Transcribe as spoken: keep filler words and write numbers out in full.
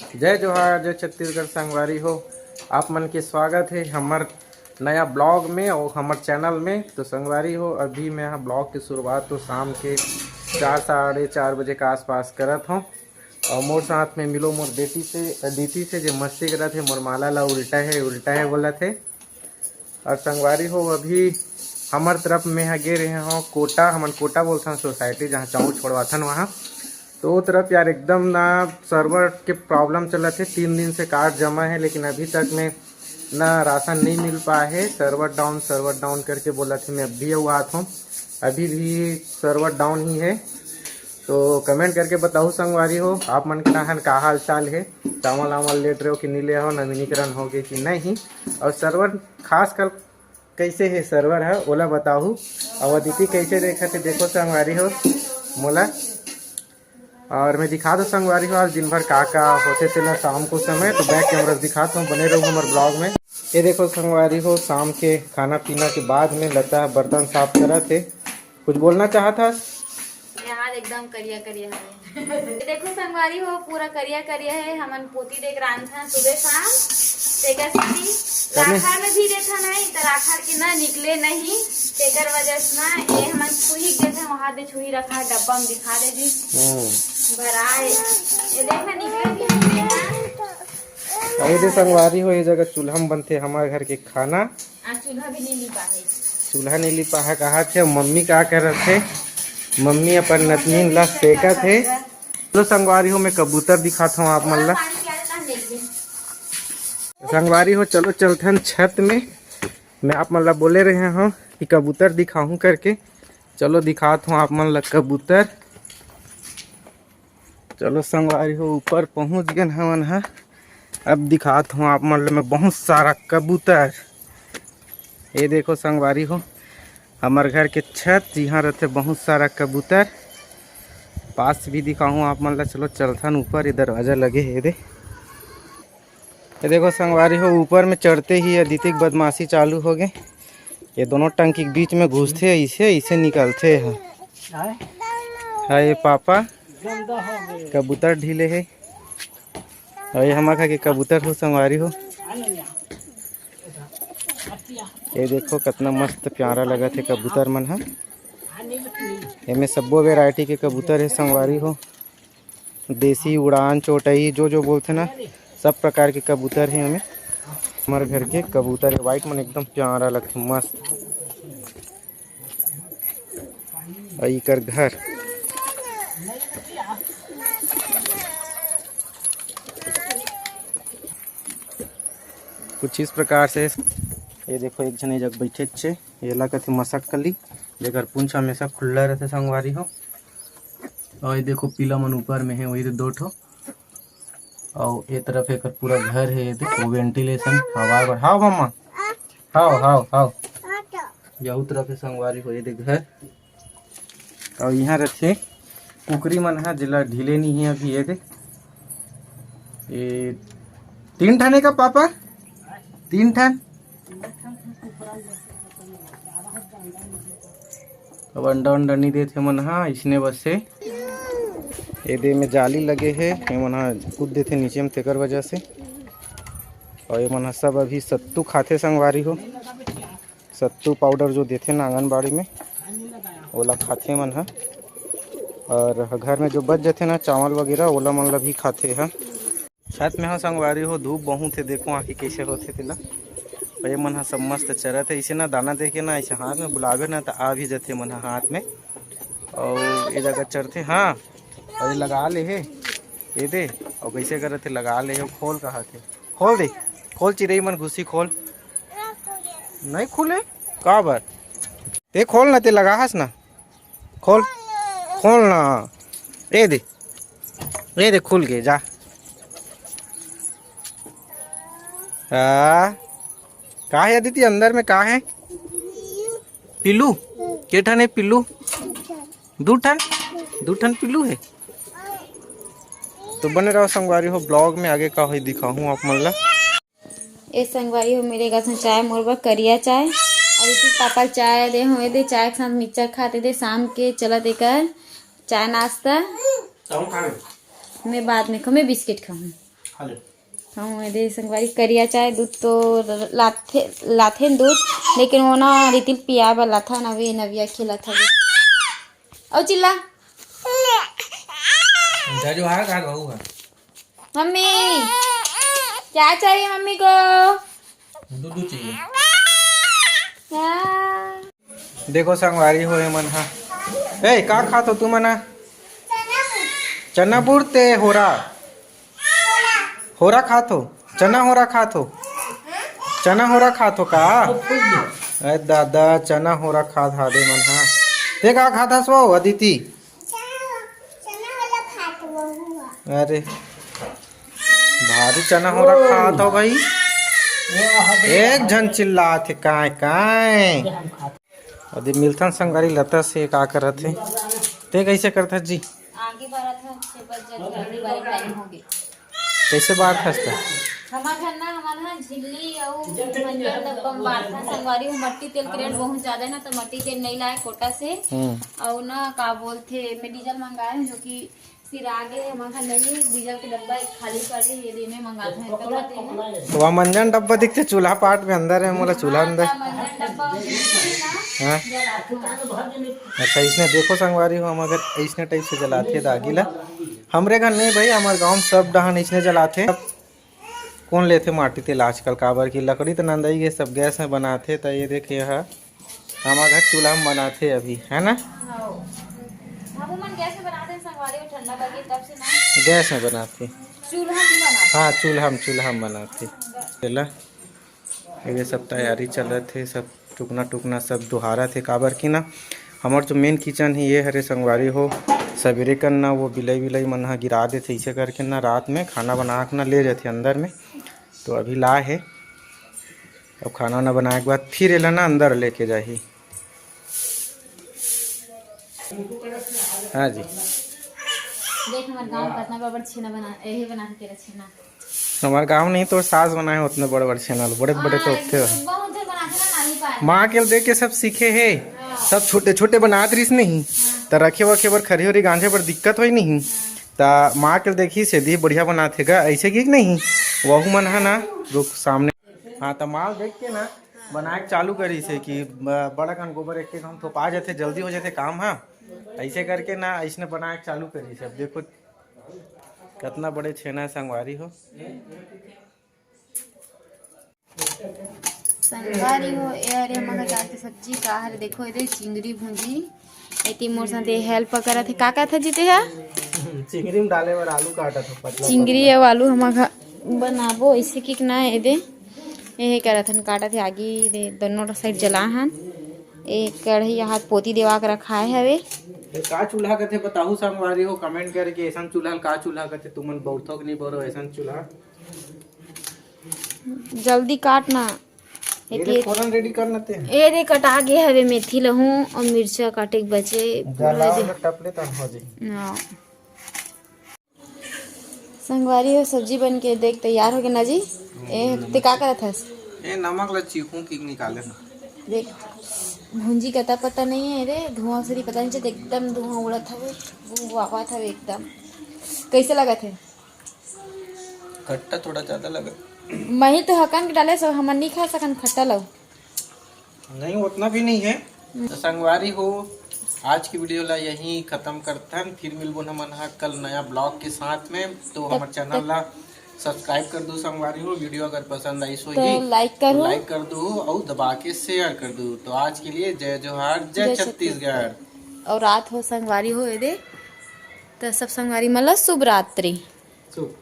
जय जोहार, जय छत्तीसगढ़ संगवारी हो, आप मन के स्वागत हे हमर नया ब्लॉग में और हमर चैनल में। तो संगवारी हो, अभी मैं ह ब्लॉग के शुरुआत तो शाम के चार, साढ़े चार बजे के आसपास करत हूँ। और मोर साथ में मिलो मोर बेटी से, अदिति से, जे मस्ती करत हे, मोर माला ला उल्टा है, उल्टा है बोलत हे। और संगवारी हो, अभी हमर तरफ में ह गे रहे हो कोटा, हमन कोटा बोलथन सोसाइटी, जहाँ चाऊ छोड़वाथन वहाँ। तो वो तरफ यार एकदम ना सर्वर के प्रॉब्लम चलत हे, तीन दिन से कार्ड जमा है, लेकिन अभी तक में ना राशन नहीं मिल पाए है। सर्वर डाउन, सर्वर डाउन करके बोलत हे। मैं अभी अउ आत हूँ, अभी भी सर्वर डाउन ही है। तो कमेंट करके बताओ संगवारी हो, आप मन के नहन का हाल चाल है, चावल आवल लेट रहे हो कि नहीं ले हो, नवीनीकरण हो गए कि नहीं। और सर्वर खास कर कैसे है सर्वर है, ओला बताहू। और अदिति कैसे देखत हे, देखो संगवारी हो मोला। और मैं दिखा दो संगवारी हो, आज दिन भर का का होते तेला शाम को समय, तो बैक कैमरा से दिखाता हूँ, बने रहो हमर ब्लॉग में। ये देखो संगवारी हो, शाम के खाना पीना के बाद में लता बर्तन साफ करत हे। कुछ बोलना चाहत हस? ये हाथ एकदम करिया करिया है। ये देखो संगवारी हो, पूरा करिया करिया है। हमन पोती देख रांधथन सुबह शाम, तेकर सेती तने राखड़ में भी देथन नहीं, त राखड़ के ना निकले नहीं, तेकर वजह से ना ये हमन छुही देथे, वहां दे छुही रखा डब्बा में दिखा दे जी। हम्म। भराए, ये देखना निकले भी नहीं है। अरे दे संगवारी हो, ये जगह चूल्हा में बनथे हमारे घर के खाना। आज चूल्हा भी नहीं लिपा है। चूल्हा नहीं लिपा है, कहा थे मम्मी का करत थे, मम्मी अपन नतनीन ला सेकत हे। चलो संगवारी हो, मैं कबूतर दिखात हूँ आप मन ला। संगवारी हो, चलो चलथन छत में। मैं आप मन ला बोले रहे हूँ कि कबूतर दिखाहूँ करके। चलो दिखात हूँ आप मन ला कबूतर। चलो संगवारी हो, ऊपर पहुँच गए हमन ह। अब दिखात हूँ आप मन ल मैं बहुत सारा कबूतर। ये देखो संगवारी हो, हमर घर के छत जिहाँ रहते बहुत सारा कबूतर। पास भी दिखाहूँ आप मन ल। चलो चलथन ऊपर, ये दरवाजा लगे हे दे। ये देखो संगवारी हो, ऊपर में चढ़ते ही अदिति के बदमाशी चालू हो गए। ये दोनों टंकी के बीच में घुसथे, ऐसे ऐसे निकलथे ह। हाय पापा, कबूतर ढीले हे। और ये हमर घर के कबूतर हो संगवारी हो। ये देखो कितना मस्त प्यारा लगत हे कबूतर मन ह। एमे सब्बो वैरायटी के कबूतर हे संगवारी हो। देसी, उड़ान, चोटई, जो जो बोलथे ना, सब प्रकार के कबूतर हे एमे। हमर घर के कबूतर हे, व्हाइट मन एकदम प्यारा लगथे, मस्त। अउ इकर घर कुछ इस प्रकार से। ये देखो, एक झन ए जग बैठे छे, येला कथे मसकली, जेकर पूंछ हमेशा खुल्ला रहथे संगवारी हो। और ये देखो, पीला मन ऊपर में है, वही दे दो ठो। और ये तरफ एकर पूरा घर है, ये देखो, वेंटिलेशन, हवा बर। हाव मम्मा, हाव, हाव, हाव। यहू तरफ है संगवारी हो, ये दे घर। और यहाँ रखे कुकरी मन ह, जेला ढीले नहीं है अभी, ये दे। ये तीन ठन हे का पापा? तीन ठन। अब अंडा उंडा नहीं देथे मन ह, इसने बस से। ये दे में जाली लगे हे, ये मन ह कूद देथे नीचे में, तेकर वजह से। और ये मन ह सब अभी सत्तू खाथे संगवारी हो। सत्तू पाउडर जो देथे ना आंगनबाड़ी में, ओला खाथे मन ह। और घर में जो बच जथे ना चावल वगैरह, ओला मन ला भी खाथे ह। छत में हो संगवारी हो, धूप बहुत हे, देखो आके कैसे होथे तेला। और ये मन ह सब मस्त चरत हे, इसे ना दाना देके ना, इसे हाथ में बुलावे ना, त आ भी जथे मन ह हाथ में। और ये जगह चरथे, हाँ। और ये लगा ले हे, ये दे, और कैसे करत हे, लगा ले हे, खोल कहा थे, खोल दे, खोल चिरई मन घुसी, खोल। नहीं खुले, का बर? ते खोल ना, ते लगा हस ना, खोल, खोल ना। ए दे, ए दे, खुल के जा। आ, का है अदिति, अंदर में का है? पिल्लू? के ठन है पिल्लू? दू ठन, दू ठन पिल्लू है। तो बने रहो संगवारी हो, ब्लॉग में आगे का होई दिखाहूँ आप मन ला। ए संगवारी हो, मेरे घर से चाय मोर बर करिया चाय, और इसी पापा चाय दे हो, ए दे चाय के साथ मिक्सचर खाते दे, शाम के चलत एकर चाय नाश्ता। चाउर खा ले। मैं बाद में खाऊँ, मैं बिस्किट खाऊँ। खा ले। हम एदे संगवारी करिया चाय दूध तो लाथे, लाथे न दूध, लेकिन वो ना रितिल पिया बर लाथा ना, वे नविया खिलात हवे। औ चिल्ला। जा जो हार खा बहू है। मम्मी, क्या चाहिए मम्मी को? दूध, दूध चाहिए। हाँ। देखो संगवारी हो, ये मन हा। ए, का खात हो तू मन हा? चना बुर ते होरा? होरा खात हो? चना होरा खात हो? चना होरा खात हो का? अरे दादा, चना होरा खात हा दे मन हा। ते का खात हस वो, अदिति? अरे, भारी चना होरा खात हो भाई। एक झन चिल्लात हे, काय, काय? अदे मिलथन संगवारी लता से, का करत हे? ते कइसे करत हस जी? आगे बढ़त हन, छे बज जात हे, आगे बढ़े टाइम हो गे। कइसे बांटत हस त? हमर घर ना, हमन ह झिल्ली अउ मंजन डब्बा म बांटथन। संगवारी हो, मट्टी तेल के रेट बहुत ज्यादा हे ना, त मट्टी तेल नइ लाए कोटा से। हम्म। अउ ना, का बोलथे, मैं डीजल मंगाए हूँ, जो कि सिरागे हमर घर नइ हे, डीजल के डब्बा एक खाली पड़े हे, ये दे में मंगाथन, एक कथा तेल। तो वह मंजन डब्बा दिखथे, चूल्हा पाट में अंदर हे, मोला चूल्हा हाँ, अंदर। का मंजन डब्बा होथे ना, हाँ। जलाथन। अच्छा, इसने देखो संगवारी हो, हम अगर इसने टाइप से जलाथे दागी ला, हमरे घर नहीं भाई, हमारे गांव में सब डहान इसने जलाथे। अब कौन लेथे माटी तेल आजकल, काबर कि लकड़ी तो नंदाई गे, सब गैस में बनाथे। तो ये देख, ये हा हमारे घर चूल्हा में बनाथे अभी, है ना? हाँ। बाबू मन गैस में बनाथे, संगवारी में ठंडा लगे तब से ना। गैस में बनाथे। चूल्हा में बनाथे। हाँ, चूल्हा में, चूल्हा में बनाथे। चला। ये सब तैयारी चलत हे, सब टुकना टुकना सब डोहारत हे, काबर कि ना हमर जो मेन किचन हे ये हरे संगवारी हो, सबेरे कन ना वो बिलई विलई मन ह गिरा देथे, इसे करके ना रात में खाना बना के ना ले जाथे अंदर में। तो अभी ला हे, अब खाना वाना बनाए के बाद फिर एला ना अंदर लेके जाही। हाँ जी। देख हमर गाँव कतना बड़ बड़ छेना बना, यही बना के तेरा छेना। हमारे गांव नहीं, तोर सास बनाए होतने बड़े बड़े छेना ल, बड़े बड़े तो हाँ, होते हो। बहुत जन बनाथे ना, नानी पाए। माँ के देख के सब सीखे हे, हाँ। सब छोटे छोटे बनात रहिस नहीं, हाँ। त रखे वखे बर खरी होरी गांजे बर दिक्कत होई नहीं, हाँ। त माँ के देखी से दी बढ़िया बनाथे गा, ऐसे की नहीं, वहू मन है ना, रुक सामने, हाँ, त माँ देख के ना बनाए के चालू करिस हे कि ब-, बड़ा कन गोबर एक एक हम थोपा जाथे, जल्दी हो जाथे काम, हाँ, ऐसे करके ना ऐसने बनाए के चालू करिस हे। अब देखो कतना बड़े छेना हे संगवारी हो। संगवारी हो, ए हरे हमर घर के सब्जी का हरे, देखो एदे चिंगरी भूंजी, एती मोर साथे help करत हे। का कहत हे जीते हा? चिंगरी में डाले बर आलू काटत हे, पतला चिंगरी पतला। अउ आलू हमर घर बनाबो, ऐसे कि ना एदे, एहे करत हन, काटत हे आगी दे, दोनों side जला हन। एक कढ़ैया हाथ पोती देवा के रखाए हवे। ए, का चूल्हा कथे बताहू संगवारी हो, comment करके, ऐसन चूल्हा ल का चूल्हा कथे, तुमन बउरथो कि नहीं बउरो ऐसन चूल्हा? जल्दी काट ना। ये एती देख, फोरन ready कर ना ते। ए दे कटा गे हवे मेथी लहू अउ मिर्चा काटे के बचे। जलाओ पूरा दे। ना टपले तन हो जी। हाँ। संगवारी हो, सब्जी बन के देख तैयार हो गे ना जी। ए, ते का करत हस? ए, नमक ला चीखूं कि निकाले ना। देख, भुंजी का अता पता नहीं हे रे, धुआं से पता नहीं चलत, एकदम धुआं उड़त हवे, गुंगुआवत हवे एकदम। कैसे लगत हे? खट्टा थोड़ा ज्यादा लगा। मही तो हकन के डाले, सब हमन नहीं खा सकन खट्टा लो। नहीं, उतना भी नहीं है। तो संगवारी हो, आज की video ला यहीं खत्म करथन। फिर मिलबो हमन हा कल नया vlog के साथ में। तो तब हमर channel तक ला subscribe कर दो संगवारी हो। Video अगर पसंद आइस तो होही, like करो। Like कर दो और दबा के share कर दो। तो आज के लिए जय जोहार, जय जय छत्तीसगढ़। छत्तीसगढ़। और रात हो संगवारी हो, ये दे, तो सब संगवारी मन ला शुभ रात्रि। शुभ।